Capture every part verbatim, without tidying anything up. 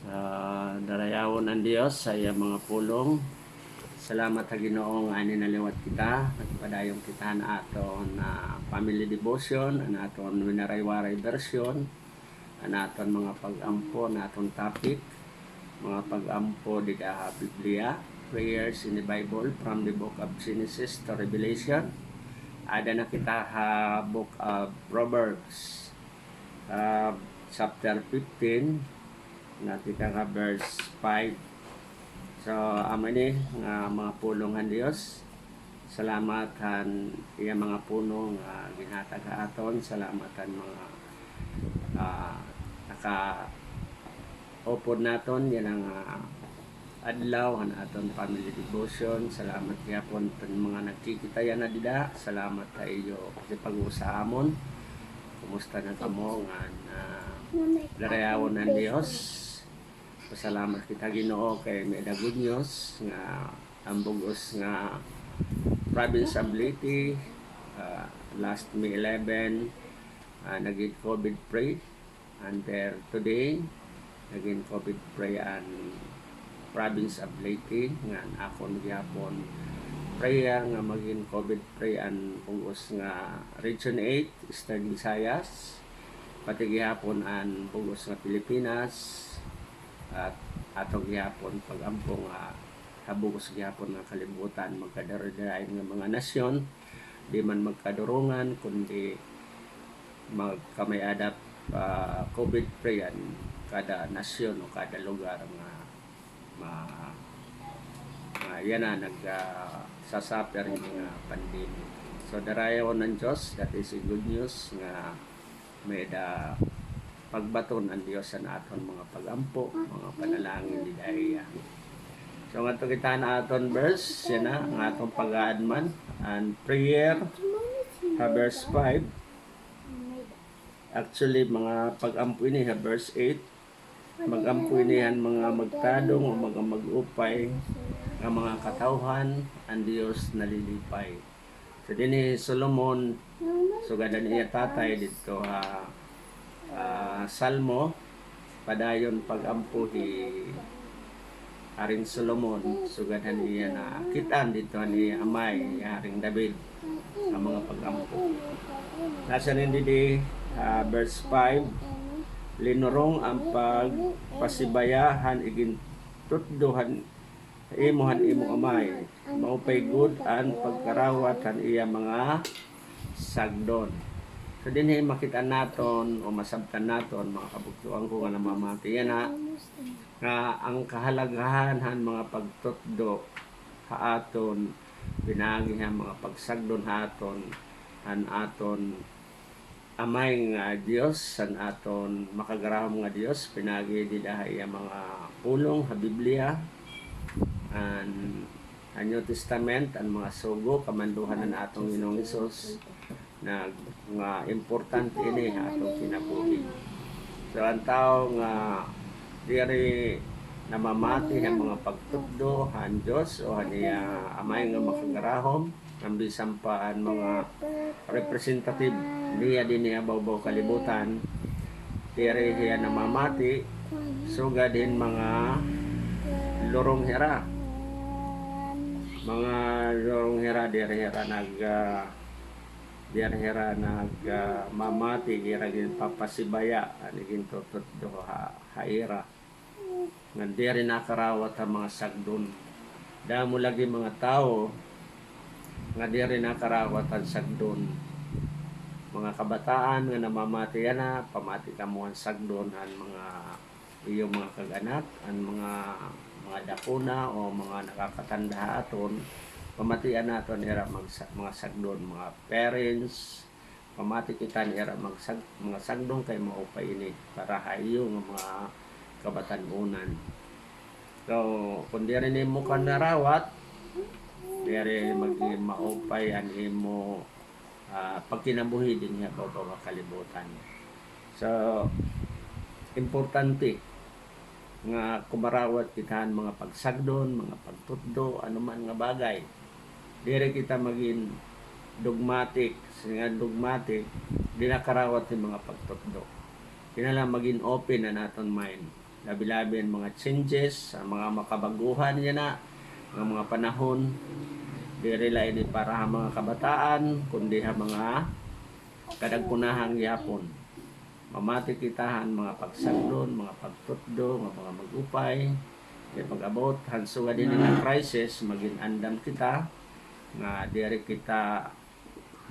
Ah, darayawon an Dios sa iya mga pulong. Salamat ha Ginoo nga ani na liwat kita. Nagpadayon kita han aton, ah, family devotion, an aton Winaraywaray version, an aton mga pag-ampo, an aton topic, mga pag-ampo dida ha Biblia, prayers in the Bible from the book of Genesis to Revelation. Ada na kita ha book of Proverbs, ah, chapter fifteen, na kita nga verse five. So, amo ini nga mga pulong han Dios. Salamat han iya mga pulong nga ginhatag ha aton. Salamat han mga, ah, nakaupod naton yana nga, ah, adlaw han aton family devotion. Salamat gihapon han mga nagkikita yana dida. Salamat ha iyo pakipag-usa ha amon. Kumusta na kamo? Ngan, ah, darayawon an Dios. Pasalamat kita, Ginoo, kay may-ada good news nga an bug-os nga province of Leyte, ah, last May eleven, ah, nagin COVID free. Until today, nagin COVID free an province of Leyte, ngan akon gihapon prayer nga magin COVID free an bug-os nga Region eight, Eastern Visayas, pati gihapon an bug-os nga Pilipinas, at ato gihapon pag-ampo nga ha bug-os gihapon nga kalibutan, magkadarayo-darayo nga mga nasyon, di man magkadurungan, kundi magkamay-ada, ah, COVID free an kada nasyon o kada lugar nga ma-, nga yana nag-, ah, sa-suffer hin mga pandemic. So, darayawon an Dios, that is a good news nga may-ada pagbaton an Dios han aton mga pag-ampo, mga panalangin dida ha iya. So, ngadto kita han aton verse, yana, an aton pag-aadman, an prayer, ha verse five. Actually, mga pag-ampo ini ha verse eight. Mag-ampo ini han mga magtadong o mga mag-upay nga mga katawhan, an Dios nalilipay. So, dinhi hi Solomon, sugad han iya tatay didto ha, ah, Salmo, padayon pag-ampo hi Haring Solomon, sugad han iya nakit-an didto han iya amay, hi Haring David, an mga pag-ampo. Nasiring niya didi, ah, verse five, "Linurong an pagpasibaya han igintutdo han imo han imo amay. Maupay gud an pagkarawat han iya mga sagdon." So, dinhi makit-an naton o masabtan naton, mga kabugtoan ko nga namamati yana, nga an kahalagahan han mga pagtutdo ha aton pinaagi han mga pagsagdon ha aton, han aton Amay nga Dios, han aton makagarahom nga Dios, pinaagi dida ha iya mga pulong ha Biblia, an, an New Testament, an mga sugo, kamandohan han aton Ginoong Hesus, na, nga importante ini ha aton kinabuhi. So, an tawo nga diri namamati han mga pagtutdo han Dios o han iya Amay nga makagarahom, ngan bisan pa an mga representative niya dinhi ha bawbaw kalibutan, diri hiya namamati, sugad hin mga lurong hira. Mga lurong hira, diri hira nag, ah, diri hira nag, ah, mamati, ira ginpapasibaya an igintututdo ha, ha ira. Nga diri nakarawat han mga sagdon. Damo lagi mga tawo nga diri nakarawat han sagdon. Mga kabataan nga namamati yana, pamati kamo han sagdon han mga iyo mga kag-anak, an mga, mga dakuna o mga nakakatanda ha aton, pamatian naton ira magsa-, mga sagdon, mga parents, pamati kita nira magsag-, mga sagdon kay maupay ini para ha iyo nga mga kabatan-onan. So, kon diri nimo kanarawat, diri magin maupay an imo, ah, pagkinabuhi dinhi ha bawbaw nga kalibutan. So, importante nga kumarawat kita han mga pagsagdon, mga pagtutdo, ano man nga bagay. Diri kita magin dogmatic, siring nga dogmatic, di nakarawat hin mga pagtutdo. Kinahanglan magin open an aton mind. Labi-labi an mga changes, an mga makabag-ohan yana nga mga panahon, diri la ini para ha mga kabataan, kundi ha mga kadagkunahan gihapon. Mamati kita han mga pagsagdon, mga pagtutdo, nga mga mag-upay. Kay pag-abot han sugad hini nga crisis, magin andam kita nga diri kita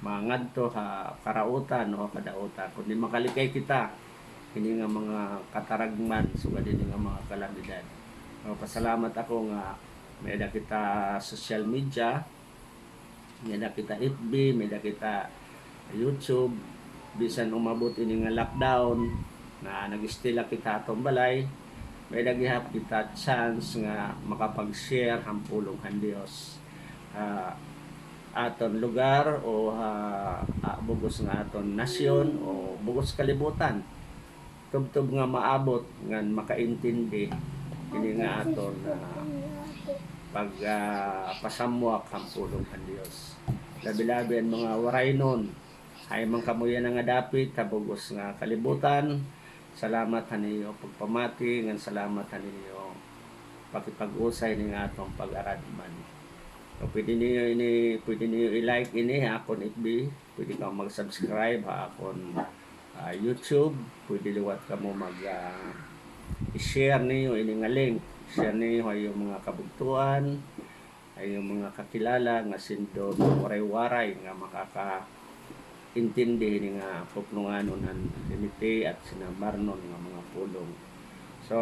mangadto ha karautan o ha kadaotan, kundi makalikay kita hini nga mga kataragman sugad hini nga mga kalamidad. Nagapasalamat ako nga may-ada kita social media, may-ada kita F B, may-ada kita YouTube. Bisan umabot ini nga lockdown, nga nag-stay la kita ha aton balay, may-ada gihap kita chance nga makapag-share han pulong han Dios ha aton lugar o ha, ah, bug-os nga aton nasyon o bug-os kalibutan. Tubtob nga maabot ngan makaintindi ini nga aton, ah, pag, ah, pasamwak han pulong han Dios. Labi-labi an mga Waraynon, hain man kamo yana nga dapit ha bug-os nga kalibutan, salamat han iyo pagpamati, ngan salamat han iyo pakipag-usay hini nga aton pag-aradman. So, pwede niyo ini, pwede niyo i-like ini ha akon F B, pwede kamo mag-subscribe ha akon, ah, YouTube, pwede liwat kamo mag, ah, i-share niyo ini nga link. Share niyo ha iyo mga kabugtoan, ha iyo mga kakilala nga sindon waray-waray nga makakaintindi hini nga pupnunganon han Trinity at sina Marnon nga mga pulong. So,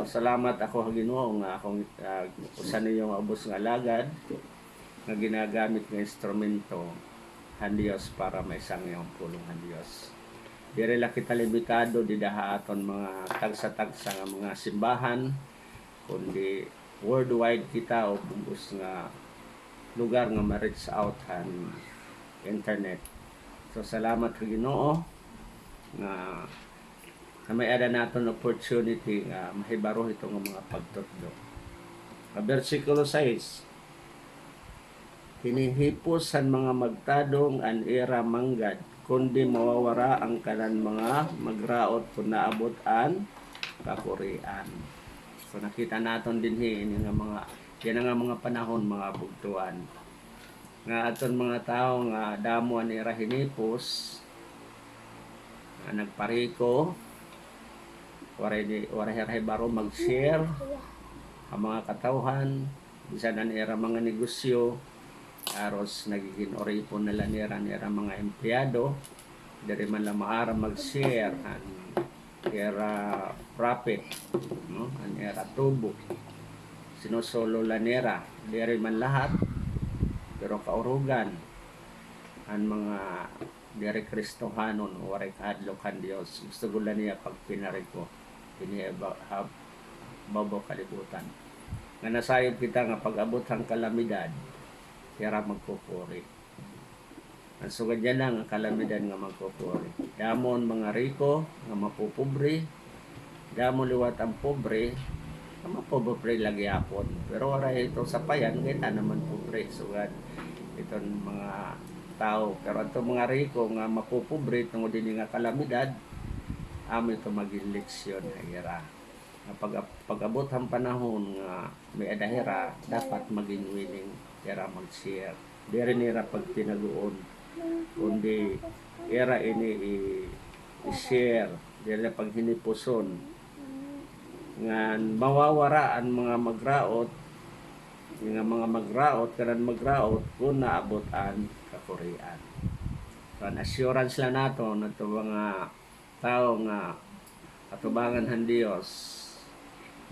salamat ako ha Ginoo nga akon, ah, usa niyo nga ubos nga alagad nga ginagamit nga instrumento han Dios para maisangyaw an pulong han Dios. Diri la kita limitado dida ha aton mga tagsa-tagsa nga mga simbahan, kundi worldwide kita o bug-os nga lugar nga ma-reach out han internet. So, salamat ha Ginoo nga, nga may-ada naton opportunity nga mahibaro hito nga mga pagtutdo. Sa bersikulo sais, "Hinihipos han mga magtadong an ira manggad, kundi mawawara an kanan mga magraot kon naabot an kakurian." So, nakita naton dinhi ini nga mga, yana nga mga panahon, mga bugtoan, nga aton mga tawo nga damo an ira hinipos, nga nagpariko, waray ni, waray hira hibaro mag-share ha mga katawhan, bisan an ira mga negosyo, aros nagigin uripon na la nira an ira mga empleyado, diri man la maaram mag-share an ira profit, no? An ira tubo. Sinusulo la nira, diri man lahat, pero kaurugan, an mga diri Kristohanon, waray kahadlok han Dios, gusto gud la niya pagpinariko dinhi ha ba-, ha babaw kalibutan. Nga nasayop kita nga pag-abot han kalamidad, hira magkukuri. An sugad yana nga kalamidad nga magkukuri. Damo an mga riko nga mapopobre, damo liwat an pobre nga mapopobre la gihapon. Pero waray ito sapayan, kay tana man pobre sugad iton mga tawo. Pero adto mga riko nga mapopobre tungod hini nga kalamidad, amo ito magin leksyon ha ira. Nga pag-, pag-abot han panahon nga may-ada hira, dapat magin willing hira mag-share. Diri nira pagtinaguon, kundi ira ini i-, i-share, diri nira paghinipuson. Ngan mawawara an mga magraot, nga mga magraot, kanan magraot, kon naabot an kakurian. So, an assurance la naton, aton mga tawo nga atubangan han Dios,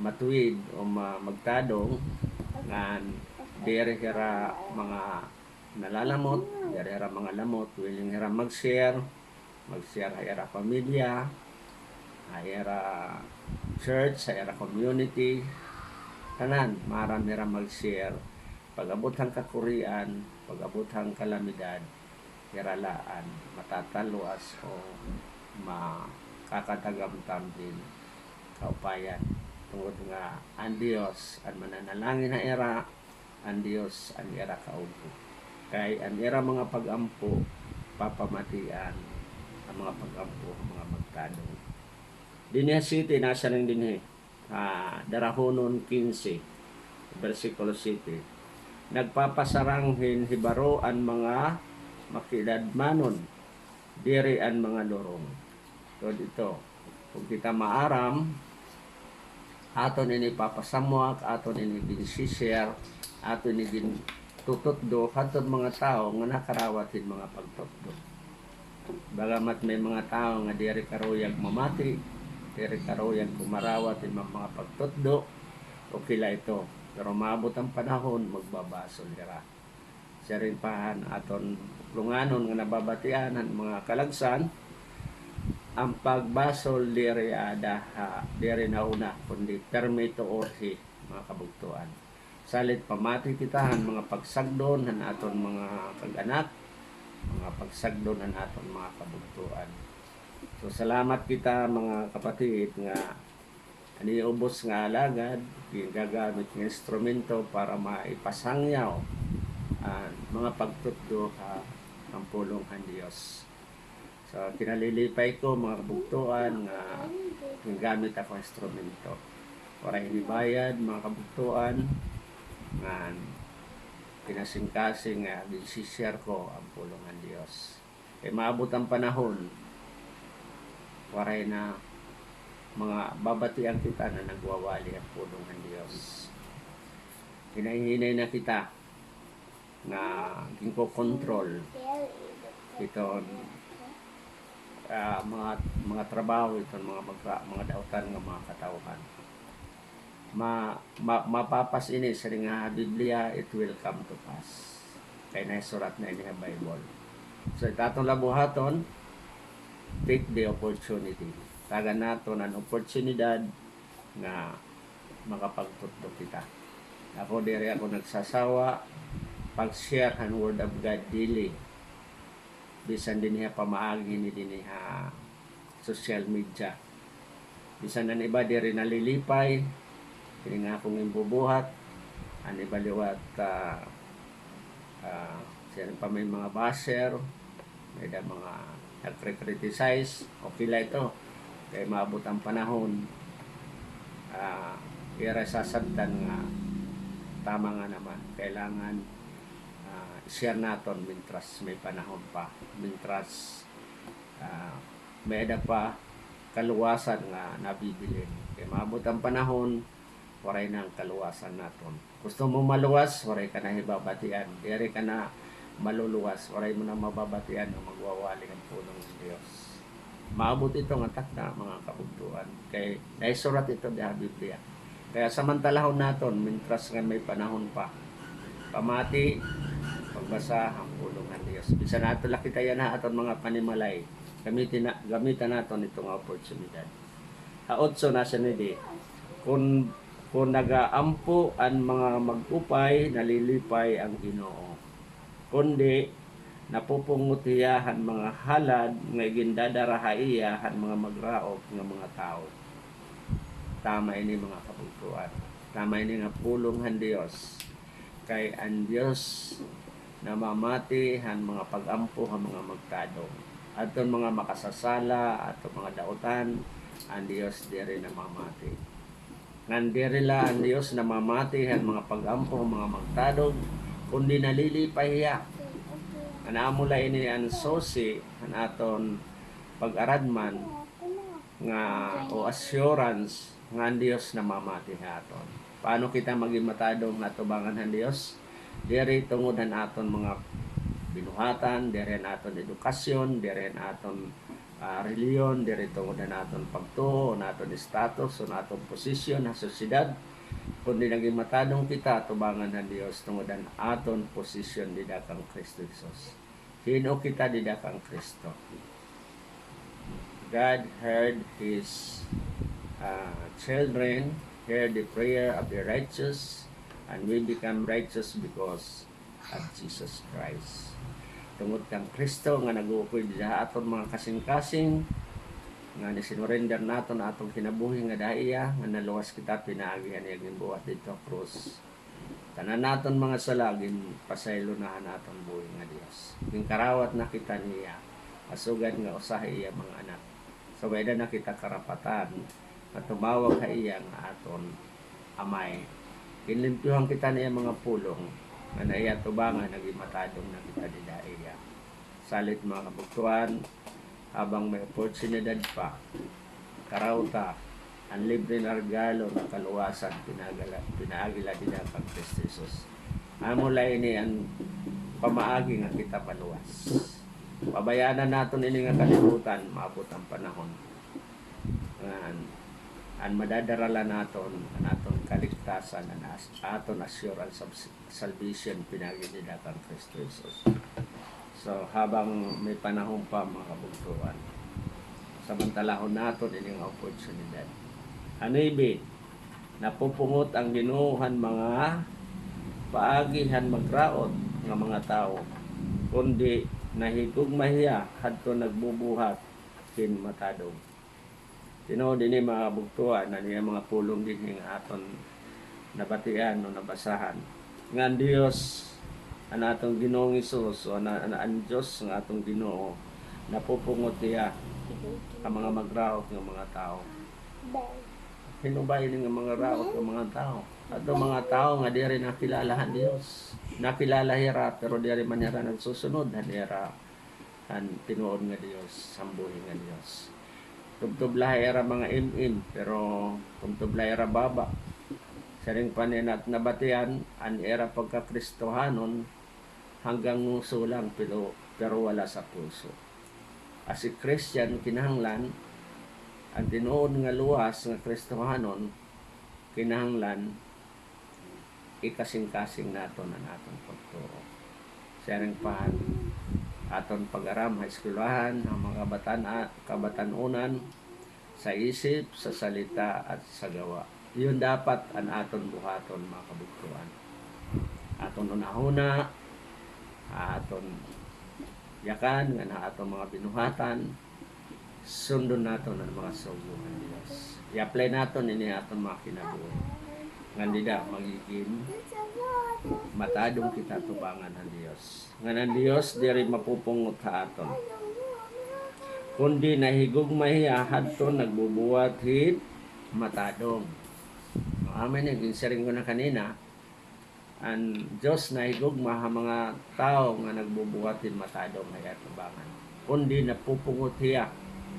matuwid o ma-, magtadong, ngan diri hira mga nalalamot, diri hira mga lamot, willing hira mag-share, mag-share ha ira pamilya, ha ira church, ha ira community, tanan, maaram hira mag-share. Pag-abot han kakurian, pag-abot han kalamidad, hira la an matatalwas o makakatagamtam hin kaupayan. Tungod nga an Dios an mananalangin ha ira, an Dios an ira kaugo. Kay an ira mga pag-ampo, papamatian an mga pag-ampo han mga magtadong. Dinhi ha city, nasiring dinhi. Ah, Darahonon kinse, bersikulo siyete. Nagpapasarang hin hibaro an mga makiladmanon, diri an mga lurong. So, dito, kon kita maaram, aton ini papasamwak, aton ini gin-share, aton ini gintututdo hadton mga tawo nga nakarawat hin mga pagtutdo. Bagamat may mga tawo nga diri karuyag mamati, diri karuyag kumarawat hin mga pagtutdo, okay la ito. Pero maabot an panahon, magbabasol hira. Siring pa han aton puplonganon nga nababatian han mga kalagsan, an pagbasol diri ada ha, diri nauna, kundi pirmi tuorhi, mga kabugtoan. Salit pamati kita han mga pagsagdon han aton mga kag-anak, mga pagsagdon han aton mga kabugtoan. So, salamat kita, mga kapatid, nga an iyo ubos nga alagad, gingagamit nga instrumento para maipasangyaw an mga pagtutdo ha, han pulong han Dios. So, kinalilipay ko, mga kabugtoan, nga gingamit ako instrumento. Waray ini bayad, mga kabugtoan, ngan kinasingkasing nga gin-share ko an pulong han Dios. Kay maabot an panahon, waray na, mga babatian kita na nagwawali an pulong han Dios. Hinay-hinay na kita nga ginkokontrol iton, ah, mga, mga trabaho iton mga magka-, mga dautan nga mga katawhan. Ma-, ma-, mapapas ini, siring ha Biblia, it will come to pass. Kay naisurat na ini ha Bible. So, it aton la buhaton, take the opportunity. Tagan naton an oportunidad nga makapagtutdo kita. Ako, diri ako nagsasawa pag-share han Word of God daily. Bisan dinhi ha pamaagi hini dinhi ha social media. Bisan an iba diri nalilipay hini nga akon ginbubuhat, an iba liwat, ah, ah, siring pa may mga basher, may-ada mga nagkri-criticize, okay la ito. Kay maabot an panahon, ah, ira sasabtan nga tama nga naman. Kailangan, ah, i-share naton mintras may panahon pa, mintras, ah, may-ada pa kaluwasan nga nabibilin. Kay maabot an panahon, waray na an kaluwasan naton. Gusto mo maluwas, waray ka na hibabatian. Diri ka na maluluwas, waray mo na mababatian nga magwawali an pulong han Dios. Maabot ito nga takna, mga kabugtoan. Kay naisurat ito dinhi ha Biblia. Kaya samantalahon naton, mintras nga may panahon pa. Pamati, pagbasa han pulong han Dios. Bisan adto la kita yana ha aton mga panimalay, gamitin na, gamitan naton ito nga oportunidad. Ha otso nasiring didi, kon, kon nagaampo an mga mag-upay, nalilipay an Ginoo. Kundi napupungot hiya han mga halad nga igindadara ha iya han mga magraot nga mga tawo. Tama ini, mga kabugtoan. Tama ini nga pulong han Dios. Kay an Dios namamati han mga pag-ampo han mga magtadong. Adton mga makasasala, adton mga dautan, an Dios diri namamati. Ngan diri la an Dios namamati han mga pag-ampo han mga magtadong, kundi nalilipay hiya. Ngan amo la ini an susi han aton pag-aradman nga, o assurance nga an Dios namamati ha aton. Paano kita magin matadong nga atubangan han Dios? Diri tungod han aton mga binuhatan, diri han aton edukasyon, diri han aton, ah, relihiyon, diri tungod han aton pagtuo, han aton status, han aton posisyon ha sosyedad, kundi nagin matadong kita atubangan han Dios tungod han aton posisyon dida kan Kristo Jesus. Hin-o kita dida kan Kristo. God heard his, ah, children, heard the prayer of the righteous, and we become righteous because of Jesus Christ. Tungod kan Kristo nga nag-uukoy dida ha aton mga kasingkasing, nga nisinurrender naton aton kinabuhi ngada ha iya, nga naluwas kita pinaagi han iya ginbuhat didto ha krus. Tanan naton mga sala ginpasaylo na han aton buhi nga Dios. Ginkarawat na kita niya, ha sugad nga usa ha iya mga anak. So, may-ada na kita karapatan Katumawag ha iya nga aton Amay. Ginlimpyuhan kita niya mga pulong, nga na iya tubangan, naging matadong na kita dida iya. Salit, mga kabugtoan, habang may oportunidad pa, karauta, an libre nga regalo nga kaluwasan, pinagala-, pinaagi la dida kan Kristo Jesus. Amo la ini an pamaagi nga kita maluwas. Pabayaan naton ini nga kalibutan, maabot an panahon. Ngan, an madadara la naton, an aton kaligtasan, an as-, aton assurance of s-, salvation, pinaagi dida kan Kristo Jesus. So, habang may panahon pa, mga kabugtoan, samantalahon naton ini nga oportunidad. Ano ibi, napupungot an Ginoo han mga paagi han magraot nga mga tawo, kundi nahigugma hiya hadto nagbubuhat hin matadong. Tinuod ini, mga kabugtoan, an iya mga pulong dinhi nga aton nabatian o nabasahan, nga an Dios, an aton Ginoong Hesus, o an, an, an Dios nga aton Ginoo, napupungot hiya ha mga magraot nga mga tawo. Hin-o ba ini nga mga raot nga mga tawo? Adto mga tawo nga diri nakilala han Dios. Nakilala hira, pero diri man hira nagsusunod han ira, han tinuod nga Dios, han buhi nga Dios. Tubtob la ha ira mga im-im, pero tubtob la ha ira baba. Siring pa niya nat-, nabatian, an ira pagkakristohanon hanggang nguso lang, pero, pero wala sa puso. As a Christian, kinahanglan, an tinuod nga luwas nga Kristohanon, kinahanglan ikasingkasing naton an aton pagtuo. Siring pa han aton pag-aram ha eskwelahan, ha mga kabatan-, kabatan-onan, sa isip, sa salita, at sa gawa. Iyon dapat an aton buhaton, mga kabugtoan. Aton hunahuna, aton yakan, ngan ha aton mga binuhatan, sundon naton an mga sugo han Dios. I-apply naton ini ha aton mga kinabuhi. Ngan dida, magigin matadong kita tubangan han Dios. Ngan an Dios diri mapupungot ha aton, kundi nahigugma hiya hadton nagbubuhat hin matadong. Amo ini, ginsiring ko na kanina, an Dios nahigugma ha mga tawo nga nagbubuhat hin matadong ha iya tubangan, kundi napupungot hiya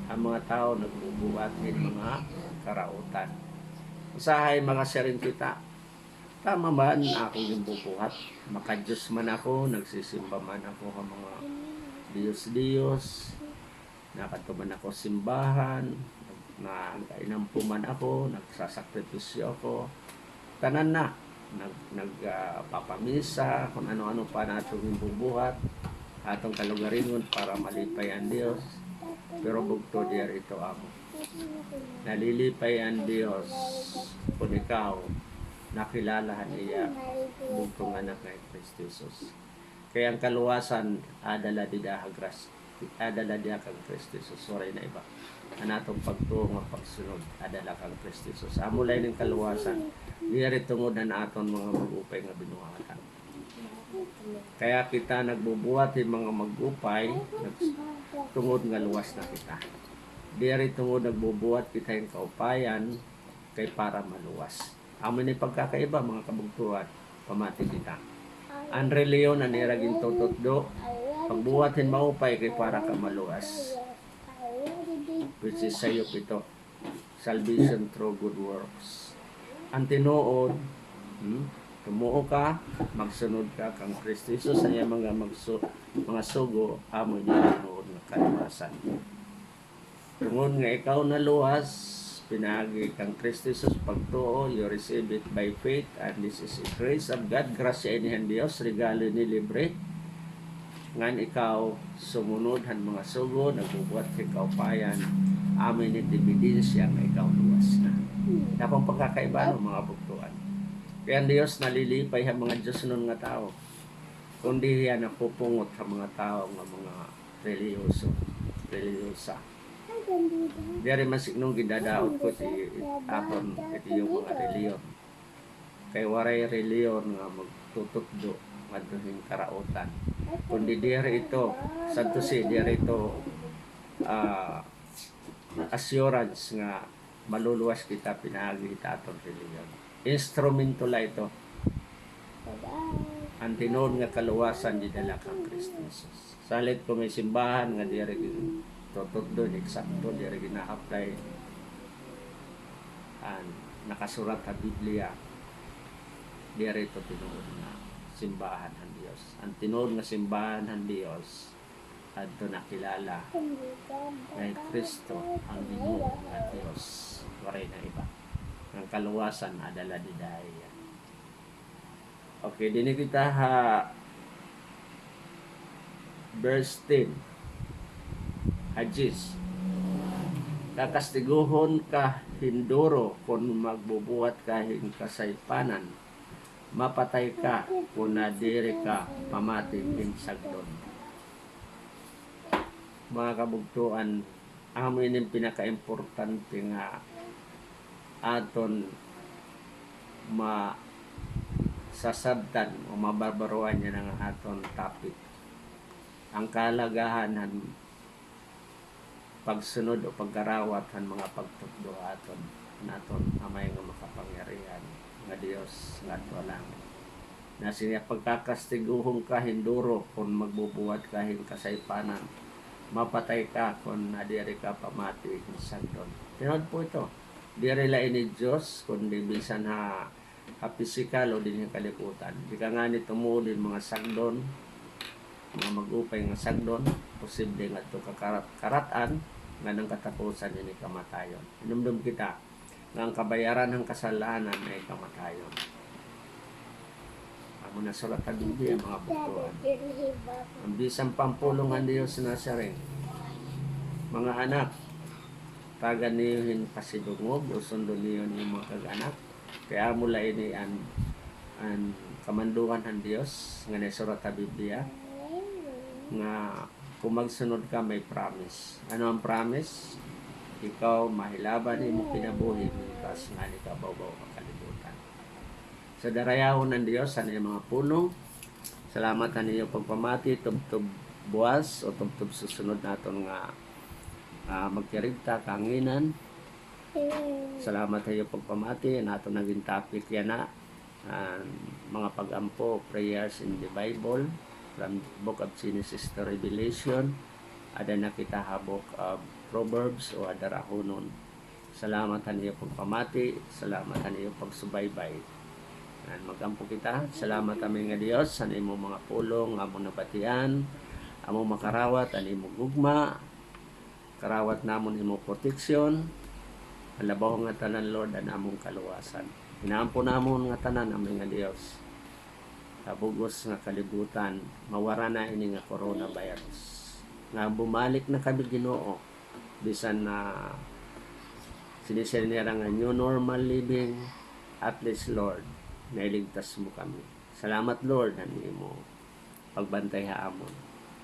ha mga tawo nagbubuhat hin mga karautan. Usahay makasiring kita, tama man an akon ginbubuhat. Maka-Dios man ako, nagsisimba man ako ha mga diyos-diyos, nakadto man ako simbahan, nag-inampo man ako, nagsasakripisyo ako. Tanan na, nag-, nag-, ah, papamisa, kun ano-ano pa an aton ginbubuhat, aton kalugaringon para malipay an Dios. Pero bugto, diri ito amo. Nalilipay an Dios kun ikaw nakilala han iya bugtong Anak nga hi Kristo Jesus. Kay an kaluwasan, ada la dida ha gras-, ada la dida kan Kristo Jesus, waray na iba. An aton pagtuo ngan pagsunod, ada la kan Kristo Jesus. Amo la ini an kaluwasan, diri tungod han aton mga mag-upay nga binuhatan. Kaya kita nagbubuhat hin mga mag-upay, nag-, tungod nga luwas na kita. Diri tungod nagbubuhat kita hin kaupayan, kay para maluwas. Amo ini pagkakaiba, mga kabugtoan, pamati kita. An relihiyon, an ira gintututdo, pagbuhat hin maupay kay para ka maluwas. Which is sayop ito. Salvation through good works. An tinuod, hmm, tumuo ka, magsunod ka kan Kristo Jesus, an iya mga magsu-, mga sugo, amo ini an tinuod nga kaluwasan. Tungod nga ikaw naluwas, pinaagi kan Kristo Jesus pagtuo, you receive it by faith, and this is a grace of God, grasya ini han Dios, regalo ini libre. Ngan ikaw sumunod han mga sugo, nagbubuhat hin kaupayan, amo ini ebidensya nga ikaw luwas na. Dako an pagkakaiba, no, mga bugtoan. Kay an Dios nalilipay ha mga diosnon nga tawo, kundi hiya napupungot ha mga tawo nga mga relihiyoso, relihiyosa. Diri man signo gindadaot ko iti, iti aton, iti iyo mga relihiyon. Kay waray relihiyon nga magtututdo ngadto hin karautan. Kundi diri ito, sadto si, diri ito, ah, assurance nga Maluluwas kita pinaagi hit aton relihiyon. Instrumento la ito. An tinuod nga kaluwasan didala kan Kristo Jesus. Salit kon may simbahan nga diri gin-, tututdo, eksakto, diri gina-apply an nakasurat ha Biblia, diri ito tinuod nga simbahan han Dios. An tinuod nga simbahan han Dios, adto nakilala nga hi Kristo an Ginoo nga Dios, waray na iba. An kaluwasan adala dida ha iya. Okay, dinhi kita ha verse ten. Ha diyes. Kakastiguhon ka hin duro kon magbubuhat ka hin kasaypanan. Mapatay ka kon nadiri ka pamati hin sagdon. Mga kabugtoan, amo ini an pinakaimportante nga aton masasabtan o mabarbaroan yana nga aton topic. An kahalagahan han pagsunod o pagkarawat han mga pagtutdo ha aton, han aton Amay nga makapangyarihan nga Dios nga adto ha langit. Na siring niya, pagkakastiguhon ka hin duro kon magbubuhat ka hin kasaypanan. Mapatay ka kon nadiri ka pamati hin sagdon. Tinuod po ito. Diri la ini Diyos, kundi bisan ha, ha pisikal o dinhi ha kalibutan. Di ka ngani tumuod hin mga sagdon, mga mag-upay nga sagdon, posible ngadto ka karat-, karat-an, ngan an katapusan ini kamatayon. Hinumdom kita, nga an kabayaran han kasal-anan ay kamatayon. Amo nasurat ha Biblia, mga bugtoan. An bisan pa an pulong han Dios nasiring, mga anak, tagan niyo hin pasidungog o sundon niyo an iyo mga kag-anak. Kay amo la ini an, an kamandohan han Dios nga nasurat ha Biblia, nga kon magsunod ka, may promise. Ano an promise? Ikaw mahilaban imo kinabuhi, mientras ngani ka bawbaw ha kalibutan. So, darayawon an Dios an iya mga pulong. Salamat han iyo pagpamati, tubtob buwas o tubtob susunod naton nga, ah, magkirigta, kahanginan. Salamat ha iyo pagpamati, an aton nagin topic yana. An mga pag-ampo, prayers in the Bible, from Book of Genesis to Revelation. Ada na kita ha Book of Proverbs o ha Darahonon. Salamat han iyo pagpamati, salamat han iyo pagsubaybay. Ngan mag-ampo kita, salamat, Amay nga Dios, han imo mga pulong nga amon nabatian, amo makarawat an imo gugma, karawat namon imo proteksyon, an labaw nga tanan, Lord, an amon kaluwasan. Inaampo namon ngatanan, Amay nga Dios, ha bug-os nga kalibutan, mawara na ini nga coronavirus. Nga bumalik na kami, Ginoo, bisan na sinisiring nira nga new normal living, at least, Lord, nailigtas mo kami. Salamat, Lord, han imo pagbantay ha amon.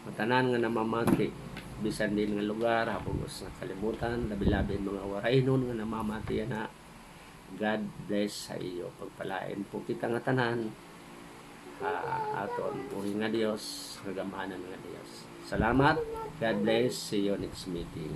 Ngatanan nga namamati, bisan diin nga lugar, ha bug-os nga kalibutan, labi-labi an mga Waraynon nga namamati yana. God bless ha iyo. Pagpalain po kita ngatanan ha aton buhi nga Dios, kagamhanan nga Dios. Salamat. God bless. See you next meeting.